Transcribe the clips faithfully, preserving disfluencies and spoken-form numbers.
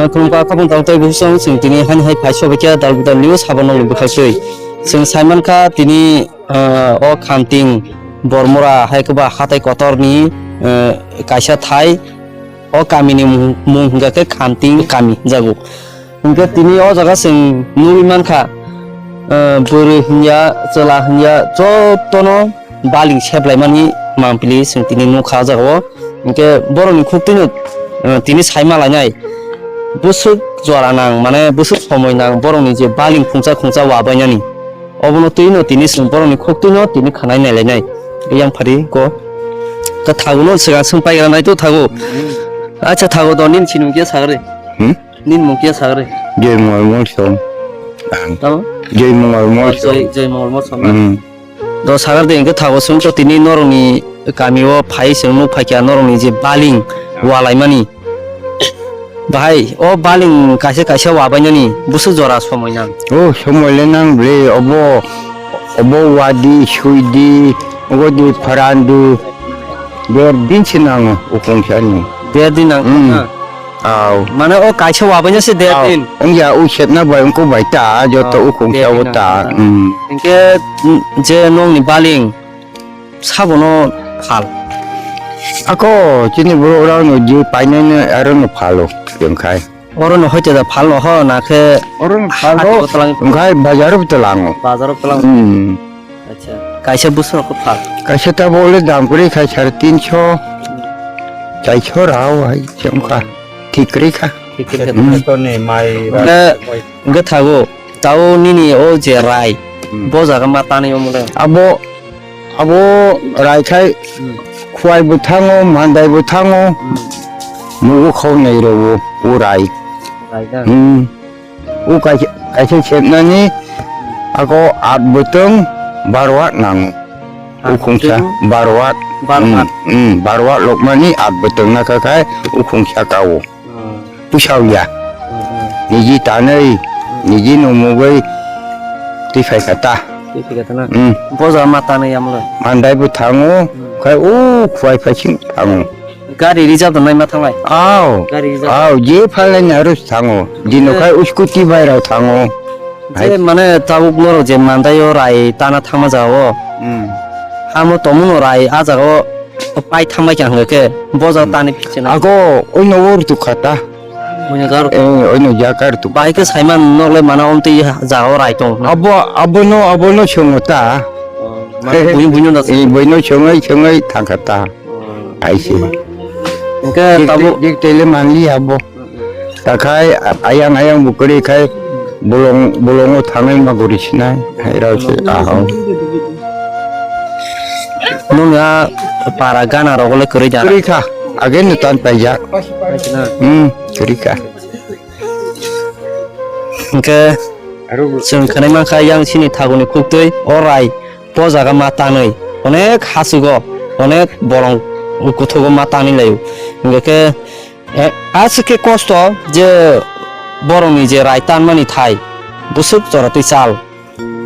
Khulumkha khobong tang tei busong chwng tini hani hai phai sobaikha dal bidal news habo nokni bwkhak twi. Chwng saimankha tini, ah, o Khamting Bormora hai khe ba hatai kotorni, eh, kaisa thai o kamini mung, mung hwnkha khe Khamting kami jago. Hwnkhe tini o jaga chwng nugwi mankha, eh, bwrwi hwnya, chwla hwnya jotono baling seplaimani mangpili chwng tini nukha o jaga o. Hwnkhe borokni khuktwino, eh, tini saima lainai bwswk jora nang, mane bwswk somoi nang borokni je baling khungsa khungsa wabainani. Obono twino tini chwng borokni khuktwino tini khwnai nailainai. Yang phari ko. Ka thago no swkang swng paigra nai to thago. Acha thago do nini sinung khe sagre. Hmm? Nini mung khe sagre. Jai Mangal Mol song. Ang. Tamo? Jai Mangal Mol song. Jai, Jai Mangal Mol song. Hmm. Do sagar de hwnkhe thago chwng to tini norokni kamio phai chwng nuk phaikha norokni je baling walaimani. Bahai o baling kaisa kaisa wabainani bwswk jora somoi nang. O somoi le nang ble obo, obo wadi suidi obo di pharandu der din se nango ukung sani. Der din nang. Hmm. Aw. Mane o kaisa wabaino se der din. Wngya u sepna bai wngkuk bai ta, joto ukung sao ta. Hingke, mm, je nongni baling sabono phal. Ako chini borok rok no je painani aro no phalo, wngkhai. Oro no hoite da phal no ho, na khe oro no phal ho, wngkhai bazar o talango. Bazar o talango. Hmm. Acha, kaisa bwswk khe phal? Kaisa ta bo le dam kwrwi khai sare tinso, chaiso rao hai se wngkha. Thik kwrwi kha. Thik kwrwi kha. Hmm. Toni mai. Hwnkhe, hwnkhe thago, tao nini o je rai, hmm, bo jaga ma tanwi omo le? Abo, abo rai khai, hmm, khuai bo thango, mandai bo thango, hmm, mugo khau nai rwo o rai. Rai da? Hmm. O kaisa, kaisa sepnani ako at bwtwng bar watt nango. At bwtwng? Ukhungsa bar watt. Bar watt. Mm, mm, bar watt lokmani at bwtwng naka khai ukhungsa kao. Hmm. Pusao ya. Hmm, hmm. Niji tanwi, hmm, niji numugwi twi phai kha ta. Twi phai kha ta na? Hmm. Boja ma tanwi amlo? Mandai bo thango, hmm, khai o khuai phai sing thango. Gari reserve da naima thanglai? Aw. Gari reserve. Aw, je phalai ni aro thango. Dino khai scooty bai rao thango. Je hai mane tabuk norok je mandai o rai tana thangma jaga o. Hmm. Hamo tomuno rai a jaga o pai thangbai kha hwnkhe bo jaga tani pichina. Ako oino wor tu khata. Oino jar. Eh, oino jakar tu. Bai khe saiman nok le mana omtwi jaga o rai tong. Abo, abono, abono songo ta. Oh, mane buino, buino da. Eh, buino songai, songai thangkha ta. Hai se. Hingke dik tabuk dik tele manli abo. Takhai ayang ayang bukuri khai bolong bolongo thangnai ma guri sinai. Hai rao se ahau. Nung ya para gana rogole kuri jana. Kuri kha. Age nutan paijak. Paijak na. Hmm, kuri kha. Hingke chwng khwnai mankha yang sini thaguni khuktwi orai. Bo jaga ma tanwi onek hachugo, onek bolong kuthugo ma tanwi laio. Hingke khe, eh, aswk khe kosto je borokni je rai tanmani thai, bwswk jora twi chal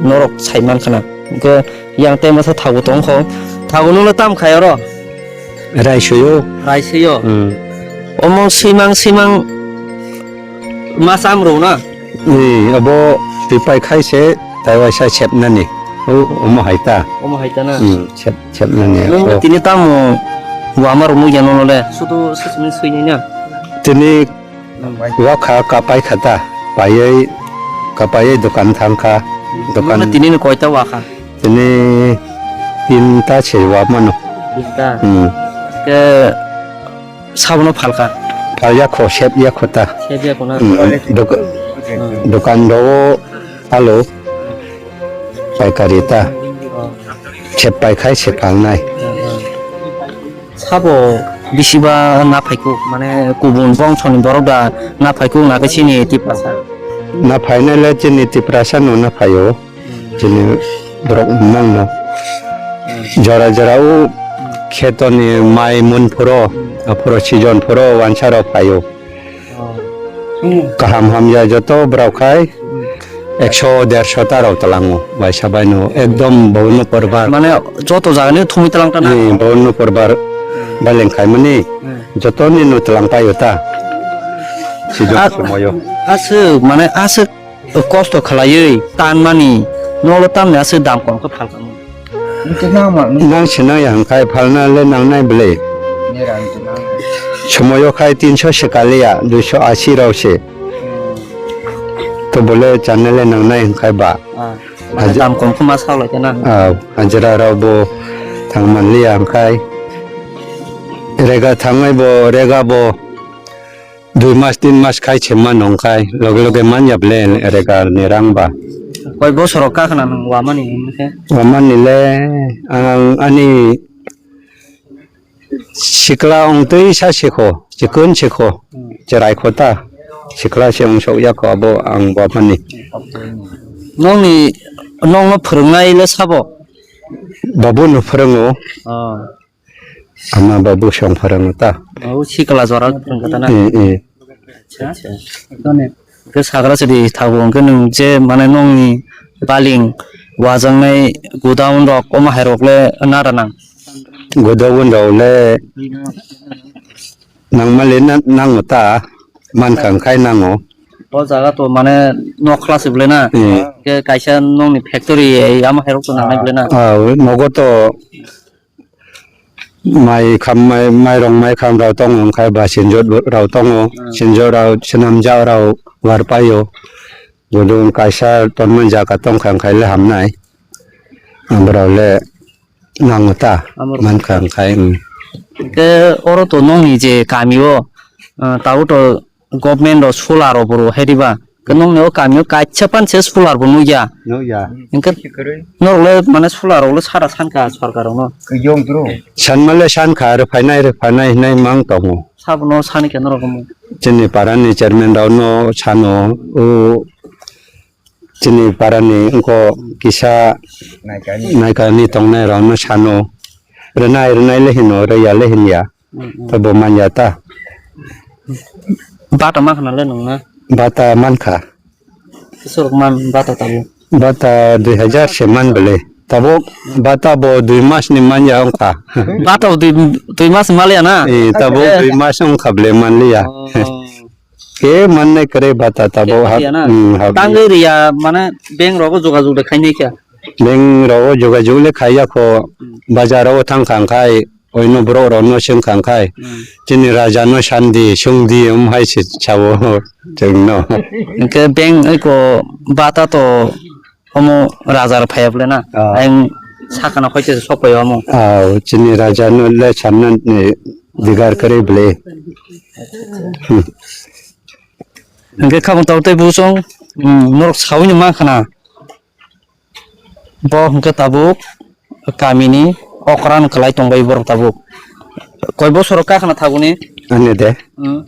norok sai mankha na. Hingke yang tei masa thago tongkho. Thago nungno tam khai oro? Rai soyo. Rai soyo? Hmm. Omo swimang swimang ma cham rw na? Ni abo twi pai khai se tai waisa sepnani. O, omo hai ta. Omo hai ta na? Hmm, sep, sepnani. Nung tini tamo wama rok nukya nono le? Sudu sisini swinai na? Tini wakha kapai kha ta. Paiwi, kapaiwi dokan thang kha. Dokan. Nung tini ni koita wakha? Tini tinta se wamano. Tinta? Hmm. Ke Sabono phalkha? Phalya kho, sep ya kho ta. Sep ya kho na? Mm, dok-, hmm, dokan rwo alo paikari ta. Oh. Sep pai khai sep phalnai. Hmm, hmm. Sabo bisiba na phaikuk, mane kubun bongsoni borok da na phaikuk na khe chini Tiprasa? Na phainai le chini Tiprasa no na phaio. Hmm. Chini borok mangno. Jora jora o khetoni mai mun phuro, aphuro season phuro wansa rok phaio. Kaham hamya joto borok khai ekso derso ta rok talango, waisa baino ekdom bono porbar. Mane joto jagani thumui talang ta na? Ni bono porbar baleng khai mani joto ni no talang paio ta. Season sumoyo. Aswk, mane aswk kosto khlaiwi tanmani nolo tamni aswk dam kom khe phalkha. Nang sinai hangkhai phalna le nangnai bwle. Sumoyo khai tinso se kaliya, duiso asi rok se. To bole channe le nangnai hangkhai ba. Ah, mane dam kom khuma saulai kana. Ah, hajira rok bo thang manliya hangkhai. Rega thangnai bo, rega bo. Dui mas, tin mas khai se mano wngkhai, loge loge manya bwle regal ni rang ba. Koi bosoro kakhna nwng wamani hwn khe? Wamani le ang ani sikla wng twi sa sikho, chikon sikho, cherai kho ta, sikla se wng sok ya kho abo ang wamani. Nongni, nongno phwrwngnai le sabo? Babu no phwrwngo. Oh. Ama babu song pharang ta. O sikla jora phwrwng kha ta na? Eh, eh. Acha. Acha. Khe sagra sidi thago hwnkhe nwng je mane nongni baling wajaknai godown rok omo hai rok le nara nang? Godown rok le nangma le na-, nango ta, mankha wngkhai nango. O jaga to mane nokhla se bwle na? Eh. Khe kaisa nongni factory, eh, ama hai rok to nangnai bwle na? Ah, nogo to Mai kham, mai, mairong mai kham rok tongo, wngkha ba sinjot rok tongo, hmm, sinjot rok swnamjak rok warpaio. Gudung kaisa tonmani jaga tongkha, wngkha le hamnai. Aborok le nango ta, amorok mankha, wngkha, hmm. Hwnkhe oro to nongni je kami o, ah, tabuk to government rok solar rok bo rw hai diba? Khe nongni o kami o kaisa pan se solar bo nukya. Nukya. Hwnkhe norok le mane solar rok le sara sankha sorkar rok no. Kwchwng tru. Sanma le sankha, rwphainai, rwphainai hinwi mang tongo. Sabono sani khe norok omo. Chini para ni chairman rok no sano, o chini para ni wngkho kisa naikani, naikani tongnai rok no sano. Rwnai, rwnai le hino, rwya le hinya. Mm, mm. Tabo manya ta. Bata ma khna le nung na? Bata mankha. Kisorok man bata tabo? Bata dui hajar se man bele. Tabo bata bo dui mas ni manya wngkha. Bata bo dui, dui mas ni maliya na? Eh, tabo dui mas wngkha bele manliya. Oh. Ke mannai kwrwi bata tabo. Ke ha, maliya na? Hmm, ha. Tangwi riya mane bank rogo jogajog de khainai kha? Bank rogo jogajog le khaiya kho. Hmm. Bazar rogo thangkha khai. Oino borok rok no swngkha khai, hmm, chini raja no sandi, sungdi, um hai se sao chwng no. Hwnkhe bank eko bata to omo raja rok phaiya bole na? Ah. Ayang sakana hoite se sok phaiya omo. Ah, chini raja no le sanna ni digar kwrwi bole. Hmm. Hwnkhe khabang tor tei busong, hmm, norok sawi no ma khana. Bo hwnkhe tabuk kamini okran kwlai tongbai borok tabuk. Koi bosoro kakhna thaguni? Ani de. Hmm.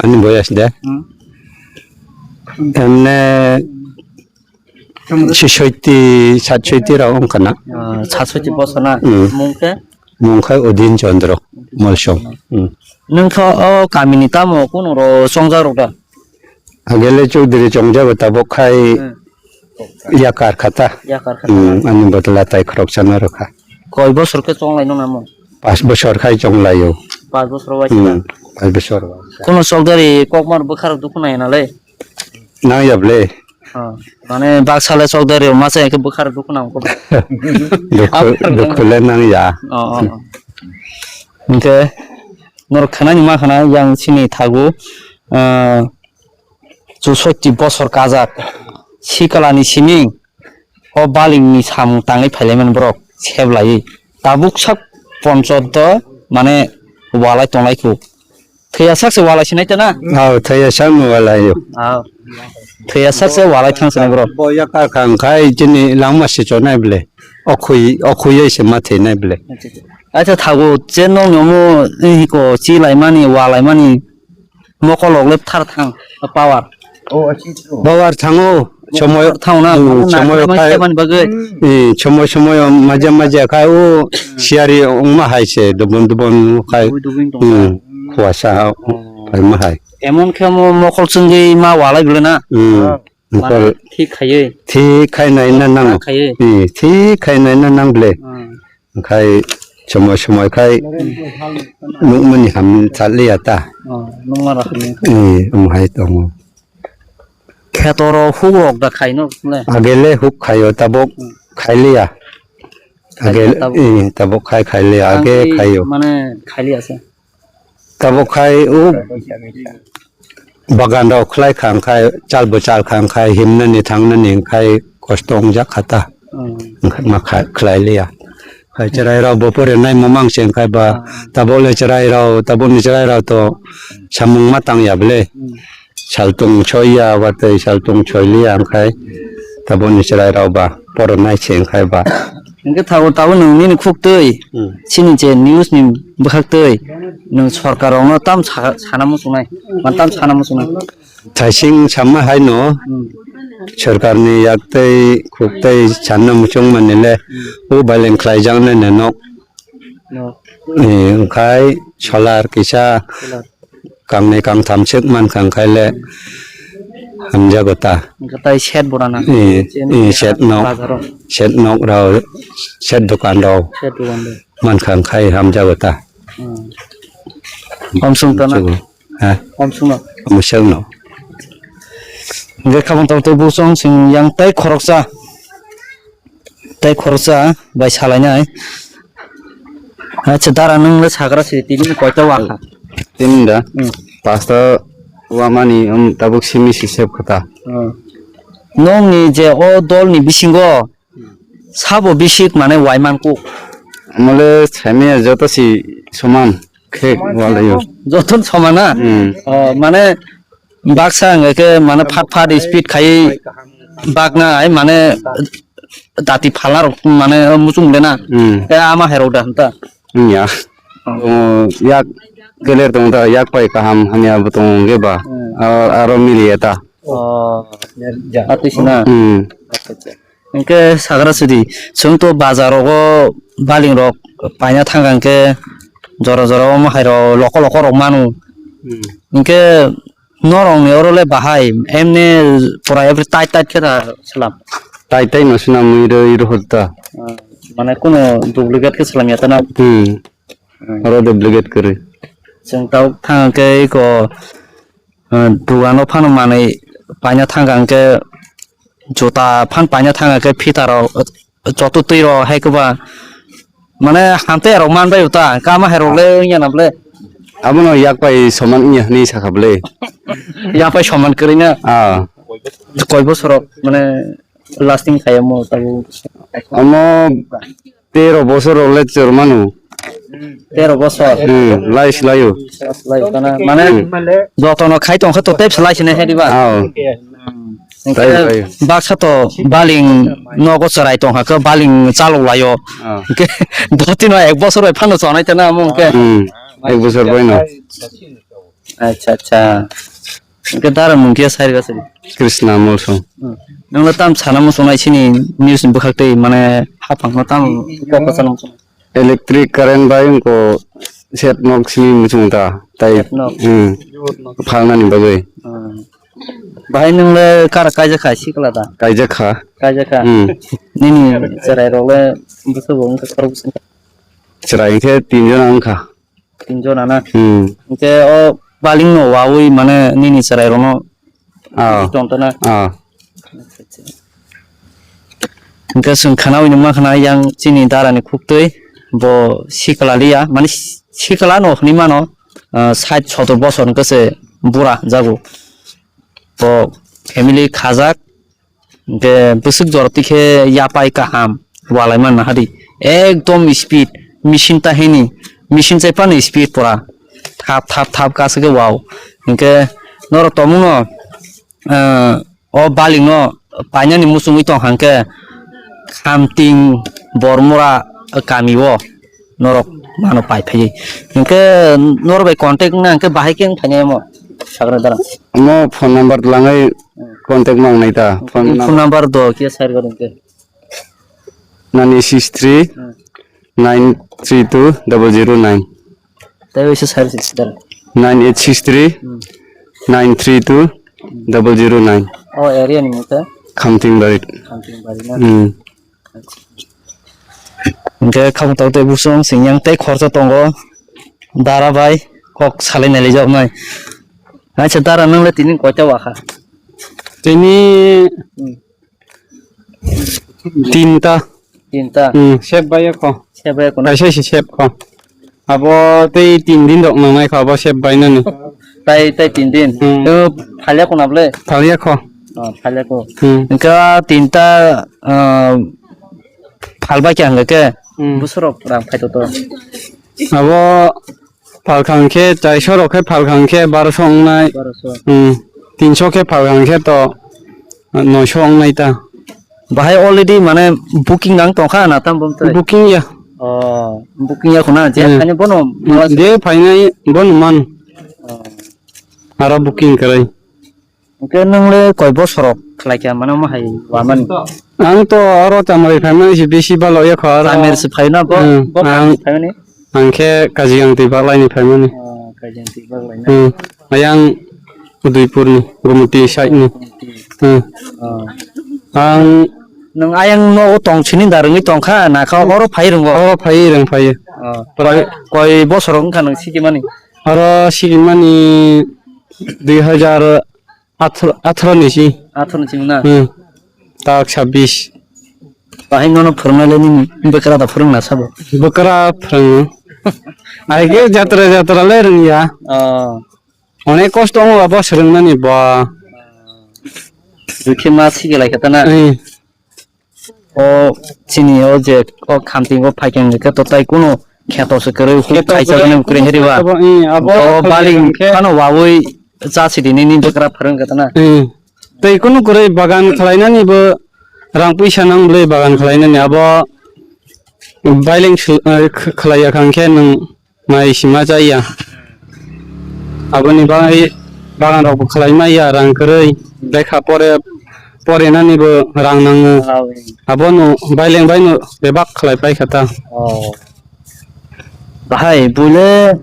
Ani boyas de. Hmm. Emne sishoiti, satsoiti rok wngkha na. Ah, satsoiti bosor na? Hmm. Mung khe? Mung khe Udin Chandra Molsong. Hmm. Nwng khe o kamini tamo kuno ro chongjak rok da? Agele Chaudhary chongjago tabuk khai, hmm, yakar khata. Yakar khata. Hmm, ani botla tai khoroksa no rwkha. Koi bosor khe chonglai no namo? Pas bosor khai chonglaio. Pas bosor waisa. Hmm, pas bosor waisa. Kuno Chaudhary kokmar bwkharok dukhu nai nalai? Nang ya ble. Oh, mane baksa le Chaudhary masa khe bwkharok dukhu nang ko. Dukhu, dukhu le nang ya. Oh, oh, oh. Hwnkhe norok khanani ma khana yang chini thagu, ah, chusoti bosor kajak, sikalani siming, o balingni samung tangwi phailaimani borok seblaiwi. Tabuk sak ponchot do mane walai tonglai khu. Thwiya sak se walai sinai ta na? Aw, thwiya sak no walai yo. Aw. Thwiya sak se walai thang sinai borok. Bo yakar khang khai chini langma se chonai ble. Okhwi, okhwi se ma thwi nai ble. Acha thago je nong nomo hiko chi laimani, wa laimani. Mokol rok le thar thang, power. Oh, achi to. Bawar thango, somoy Thauna, hmm, thauna, somoy thauna, khai. Thauna bagwi. Eh, somoy somoy maja maja khai o siyari ongma hai se dubon dubon khai. Dubon dubon tong. Hmm, khuasa ha, Oh. Khai ma hai. Emon khe mo mokol chwngwi ma walai bwle na. Hmm. Mokol. Mane thik khaiwi. Thik khai nai na nang. Thik khaiwi. Eh, thik khai nai na nang ble. Hmm. Khai somoi somoi khai nukmani ham chatliya ta. Oh, nukmani ham. Eh, um hai tongo. Khetoro huk rok da khaino le. Agele huk khayo tabok Hmm. Khailiya. Khailiya Agele, tabok. Eh, tabok khai khailiya. Age Ang khayo. Mane khailiya se. Tabok khai o bagan rok khlai kha khai chal bo chal kha khai himnani thangnani khai kosto wngjak kha ta. Hmm. Wngkha ma kha-, khlai liya. Khai chwrai rok bo pore nai momang se wngkhai ba Ah. Tabok le chwrai rok, tabok ni chwrai rok to samung ma tang ya bwle. Hmm. Saltung soi ya ba tei saltung soi liya wngkhai tabok ni chwrai rok ba pore nai se wngkhai ba. Hingke tabo, tabo nwng nini khuk twi, Hmm. chini je news ni bwkhak twi, nwng sorkar rokno tam sa-, sana muchungnai, man tam sana muchungnai. Thaising sama hai no, Hmm. Sorkar ni yak tei khuk tei sanna muchung mani le, Hmm. o baleng khlai jak nai no. No. Eh, wngkhai solar kisa Solar. Kangni kangtham sek mankha wngkhai le hamjago ta. Wngkha tai set bo rana. Eh, Chini eh, set nok. Bazaro. Set nok rao, set dokan rao. Set dokan rao. Mankha wngkhai hamjago ta. Hmm. Omsung tana. Chugo. Ha? Omsung no. Omsung no. Hingke khamang tang tei busong sing yang tai khoroksa. Tai khoroksa bai salainai. Acha, dara nwng le sagra se tini koita wakha? Tini da? Hmm. Pasta wamani, um, tabuk simi si sep khata. Hmm. Nwng ni je o dol ni bisingo sabo bisik mane waiman kuk? Mole saimaya joto si soman khe walayo. Joton soman na? Hmm. Oh, mane baksa hingke mane phat phat speed khai baknai mane dati phala rok mane muchung le na. Hmm. Te ama herok da hanta. Wngya. Oh. Oh, yak clear tong ta, yak pai kaham hamya bo tong ge ba. Hmm. Aro, aro miliya ta. Oh. Atwi sina. Hmm. Acha, acha. Hingke sagra sidi, chwng to bazar rogo baling rok paina thangkha hingke jora jora o mohai rok loko loko rok manu. Hmm. Hingke norok ni oro le bahai emne pura every tight tight khe da salam. Tight tight no swnam mui rw rw ta. Ah, mane kuno duplicate khe salam ya ta na. Hmm. Hmm. Oro duplicate kwrwi. Chwng tabuk thang khe iko, ah, dugano phano manwi paina thangkha hwnkhe juta phan paina thangkha khe phita rok, joto twi rok hai kwba mane hamtwi rok man bai uta kama hai rok le wngya na ble. Abono yak pai soman wngya hwnwi sakha ble. Yak pai soman kwrwi na? Ah. Koi bosor rok mane lasting khaiyamo tabuk. Omo tero bosor rok le chwrwmano. Tero bosor? Hmm, lai swlaio. Lai kana, mane, hmm, jotono khai tongkha to tei swlai sini hai diba? Ah. Hingke tai, tai. Baksa to baling nogo chwrai tongkha khe baling chalok laio. Ah. Hingke dotino ek bosor bai phano chonai tana amo hingke. Hmm, ek bosor bai no. Acha, acha. Hingke dara mung khe sai rwgasi. Krishna Molsong. Hmm. Nwng tam sana muchungnai sini news ni bwkhak twi mane haphang no tam kok sana muchung. Electric current bai wngko set nok simi muchung ta tai. Set nok. Hmm. Phalnani bagwi. Hmm. Bahai nwng le kara kaijak kha sikla da? Kaijak kha. Kaijak kha. Hmm. Nini chwrai rok le bwswk bo wngkha khorok bwswk wngkha? Chwrai wngkhe tin jona wngkha. Tin jona na? Hmm. Hingke o baling no wawi mane nini chwrai rok no ah, tong tana? Ah. Hingke chwng khana wi numa khana yang chini dara ni khuktwi bo sikla liya mane sikla no hwnwi mano, ah, sait sotor bosor hingke se bura jago bo family khajak. Hingke bwswk jora twi khe yapai kaham walai manna hadi. Ekdom speed, machine ta hini, machine chai phano speed pura. Thap, thap, thap kasa khe wow. Hingke norok tongmungno, eh, o baling no painani muchungwi tong hangke Khamting Bormura kami o norok mano pai phaiwi. Hingke norok bai contact wngna hingke bahai khe wng phainai omo. Sagra dara. Mo phone number langwi contact mang nai ta. Phone Phone number. Number do kia share gor ke. Nine six three Hmm. nine three two double zero nine. Tei bisa share six dara. Nine eight six three Hmm. nine three two double zero nine. Oh, area ni muta. Khamting Bari. Khamting Bari na. Hmm. Hingke khamung tau tei busong sing yang tei khorsa tongo. Dara bai kok salai nai lijak nai. Acha dara nang le tini koita wakha? Tini Hmm. tinta. Tinta. Hmm, sep bai ko. Sep bai ko na? Kaisa si sep ko. Abo tei tin din rok nangnai kho, abo sep bainani. Tai, tai tin din. Hmm. Yo, phalya ko na ble? Phalya kho. Oh, phalya ko. Hmm. Engka tinta, ah, phalba kya hwnga ke? Hmm. Busurok rang phai to to. Abo phalkhang khe, chaisho rok khe phalkhang khe barosho wngnai. Barosho. Hmm. Tinsho khe phalkhang khe to noisho wngnai ta. Bahai already mane booking nang tongkha na tam bom tei? Booking ya. Oh, booking ya khuna je Hmm. Khaini bono mala Je phainai bono man. Oh. Aro booking kwrwi. Hwnkhe nwng le koi bosorok khlai kha mane omo hai wamani? Ang to aro chamari phaimani se bisi balo ya kho aro. Chamari se phaina bo, Hmm, bo ang, phaimani? Ang khe Kajiyang twi baklaini phaimani. Oh, Kajiyang twi baklaina. Hmm. Ayang Udaipurni, Gumti side ni. Hmm. Oh. Ang Nwng ayang nogo tong sini da rwngwi tongkha, na kha oro phai rwngo? Oro phai rwng phai. Oh. Koi, koi bosor wngkha nwng sikimani? Oro sikimani dui hajar atharo, atharo ni si. Atharo ni si na? Hmm. Tak sabis. Bahai nono phwrwngnai le nini bwkra da phwrwngna sabo? Bwkra phwrwngo. Ai khe jatra jatra le rwngya. Oh. Onek kosto wngo abo swrwngmani ba. Dukhe ma sikilai kha ta na? Eh. O chini o je o khamting o phaikang khe to tai kuno kheto se kwrwi huk Kheto khaisa kwrwi gane kwrwi heri ba. Abo, eh, abo O bali khe phano wawi cha sidi nini bwkra phwrwng kha ta na? Eh. Tei kuno kwrwi bagan khlainani bo rang puisa nang bwlwi bagan khlainani abo bailing su-, eh, kh-, khlaiya kha hwnkhe nwng Mai sima chaya. Aboni bagwi bagan rok bo khlai maya rang kwrwi. Lekha pore, porinani bo rang nango. Abono baileng baino bebak khlai paikha ta. Oh. Bahai, buile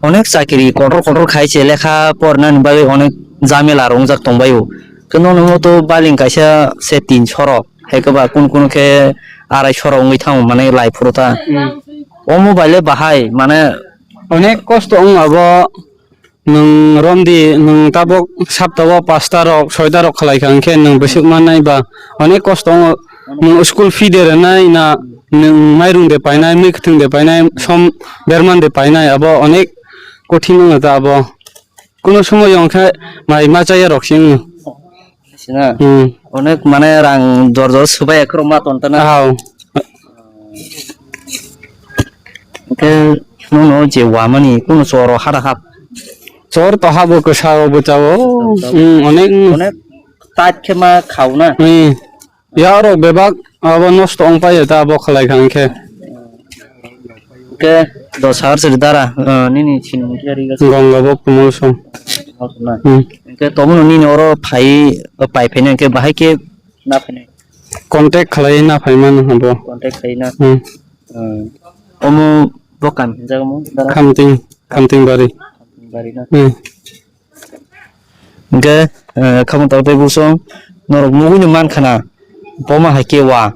onek chakiri kotor kotor khai se lekha porinani bagwi onek jamela rongjak tongbaio. Khe nono to baileng kaisa se tin soro. Hai khe ba kun kun khe arai soro wngwi thango, mane lai phuru ta. Hmm. O mobile le bahai, mane onek kosto wng abo, nwng romdi, nwng tabok sapta o pasta rok, soita rok khlai kha, hwnkhe nwng bwswk mannai ba onek kosto wngo, nwng school fee de rwnai na, nwng mairung de painai, mui kwthwng de painai, som berman de painai, abo onek kothin wngkha ta abo. Kuno somoy wngkha mai ma chaya rok se wngkha. Sina. Hmm. Onek mane rang jor jor subai akhoro ma ton tana. Aw. Ke nono je wamani kuno choro hada hap. Chor to habo kwsa o bwcha o. Kwsa o. Hmm, onek. Onek tat khe ma khauna. Hmm. Ya rok bebak abo nosto wng pai ta abo khlai kha hwnkhe. Hwnkhe dos hajar sri dara, ah, nini sinung khe ri gasa. Gongga bo kumul song. Kumul song na. Hmm. Hwnkhe tomono nini oro phai, pai phaina hwnkhe bahai khe na phainai? Contact khlai na phai mano abo. Contact khlai na. Hmm. Hmm. Omo bo kam hinjago mo dara? Khamting, Khamting bari. Khamting bari na. Hmm. Hwnkhe, eh, khamung tabuk tei busong norok nugui no mankha na, boma hai khe wa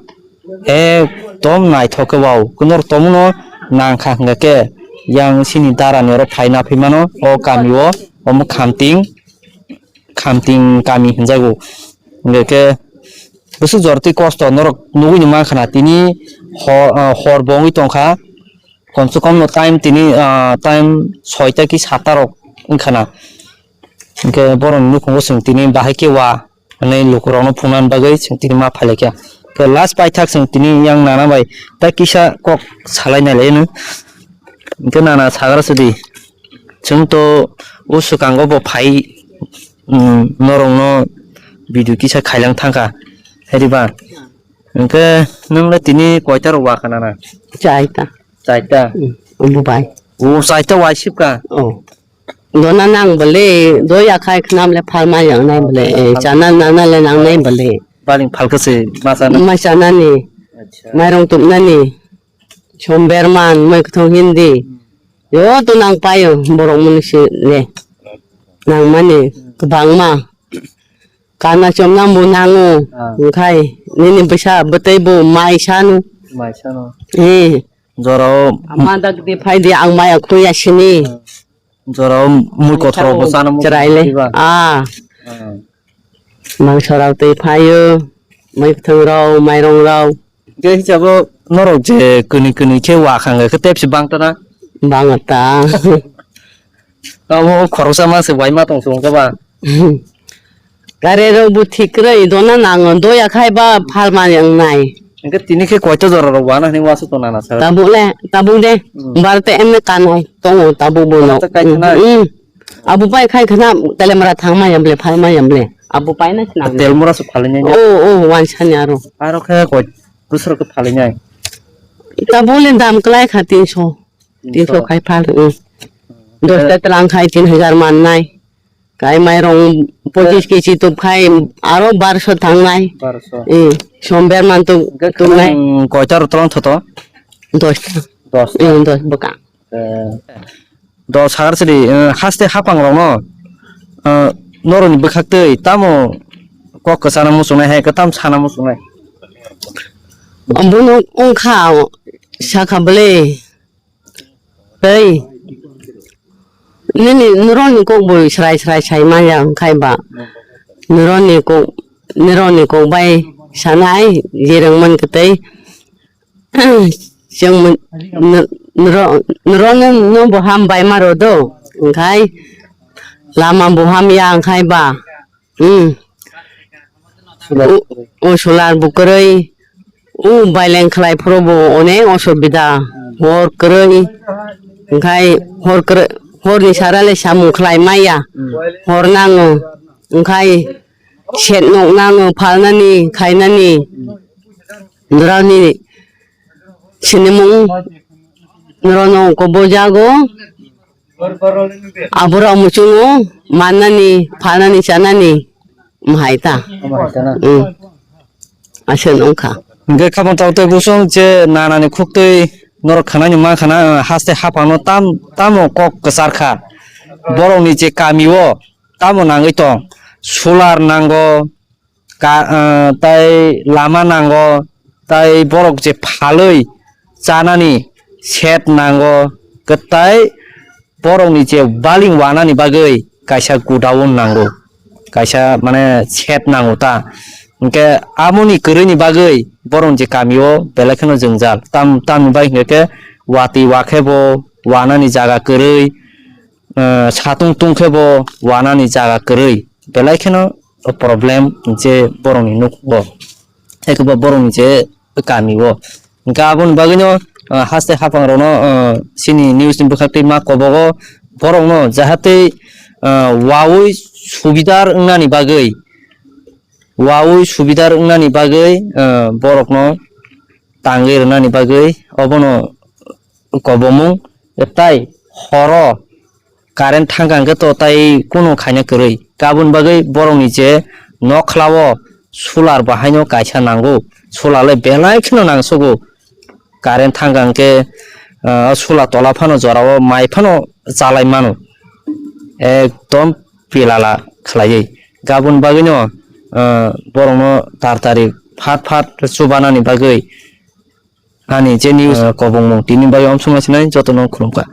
ekdom naithok khe wa o. Norok tongmano nangkha hwnkhe yang sini dara ni oro phai na phai mano o kami o, omo Khamting, Khamting kami hinjago. Hwnkhe khe bwswk jor twi kosto norok nugui no mankha na tini ho-, ah, hor bo wngwi tongkha. Kom se kom no time tini, ah, time soita ki satta rok wngkha na. Hwnkhe borok ni nukhungo chwng tini bahai khe wa hwnwi lukurok no phunukna bagwi chwng tini ma phai lai kha. Hwnkhe last paithak chwng tini yang nana bai ta kisa kok salai nai lai no. Hwnkhe nana sagra sidi chwng to o swkango bo phai, um, norok no video kisa khailang thangkha. Hai diba? Hwnkhe nwng le tini koita rok wa kha nana? Chaita. Chaita. Hmm. Obo bai. O chaita waisip ka? Oh. Dona nang bole, doya khai khnam le phalma yang nai bole, eh, chana nana le nang nai bole. Baling phalka se ma chana. Ma chanani, Acha. Mairong tupnani, somber man, moi kthong hindi. Yo to nang payo, borok muni se le. Nang mani, kwbangma. Kana chomna bo nango, Ah. Wngkhai, nini bwsa bwtwi bo mai sanu. Mai sanu. Eh. Jorao. Ama dak di phai di ang maya khuya sini. Jorao mui kothoro bo chana muchung chwrai le. Diba? Ah. Ah. Mangso rok twi phaio, mai thwng rok, mairong rok. Hingke hisabo norok je kwnwi kwnwi khe wa khang khe tepsi bang tana? Bang ta. Abo khoroksa ma se wai ma tong song khe ba? Kare rok bo thik kwrwi dona nango, doya khai ba phalma wngnai. Hingke tini khe koito jora rok wana hwnwi wasu tong nana sir? Tabuk le, tabuk de. Hmm. Bar te emne kanai tongo tabuk bo no. Bar te kai thanai? Hmm. Abo pai khai khna telemra thang ma yamble, phal ma yamble. Abo pai na sina. Tel mura su phalwi nai. Oh, oh, wan sani aro. Aro khe koi busro khe phalwi nai. Tabuk le dam klai kha tinso. Tinso khai phal. Hmm. Dos ta tlang khai tin hajar man nai. Kai mairong pochis kg tup khai aro barso thangnai. Barso. Eh, somber man tu, hingke tu nai. Kwbang koita rok tolong thoto? Dos ta. Dos ta. Eh, dos bwkang. Eh, dos hagar sidi, eh, haste hapang rokno, eh, noroni bwkhak twi tamo kok kwchana muchungnai hai khe tam sana muchungnai? Bono wngkha sakha bwle. Tei nini norokni kok bo srai srai sai manya wngkhai ba norokni kok norokni kok bai sanai je rwng man kwtwi chwng norok no bo ham bai ma rw do wngkhai lama bo ham ya wngkhai ba. Hmm. O, o solar bo kwrwi. O baileng khlai phuru bo onek osubida. Hor kwrwi. Wngkhai hor kwrwi, horni sara le samung khlai maya. Hor nango. Wngkhai set nok nango phalnani, khainani. Dorani sinimung. Norono kobo jago. Aborok muchungo mannani, phalnani, chanani, mahai ta. Omo hai ta na? Mm. Aswk wngkha. Hingke khabang tao tei busong je nanani khuktwi norok khanani mankha na, haste haphangno tam, tamo kok kwchar kha. Borokni je kami o tamo nangwi tong, solar nango, ka-, ah, tai lama nango, tai borok je phalwi chanani set nango, kwtai borokni je baling wanani bagwi kaisa godown nango, kaisa mane set nango ta. Hingke amoni kwrwini bagwi borokni je kamio belai kheno jwngjal. Tam-, tamni bagwi hingke watwi wakhe bo wanani jaga kwrwi, ah, satung tungkhe bo wanani jaga kwrwi. Belai kheno o problem je borokni nukhungo, eko ba borokni je kami o. Hingke aboni bagwino, ah, haste haphang rokno, ah, chini news ni bwkhaktwi ma kobogo borokno jahate, ah, wawi subidar wngnani bagwi, wawi subidar wngnani bagwi, ah, borokno tangwi rwnani bagwi obono kobomung, tai horo current thangkha hwnkhe to tai kunu khaina kwrwi. Aboni bagwi borokni je nokhlao solar bo haino kaisa nango, solar le belai kheno nangsogo. Current thangkha hwnkhe, ah, solar tola phano jorao mai phano chalai mano, ekdom pilala khlaiwi. Aboni bagwino, ah, borokno tar tari phat phat chubanani bagwi ani je news, ah, kobongmung tini bagwi omsongma sinai jotono khulumkha.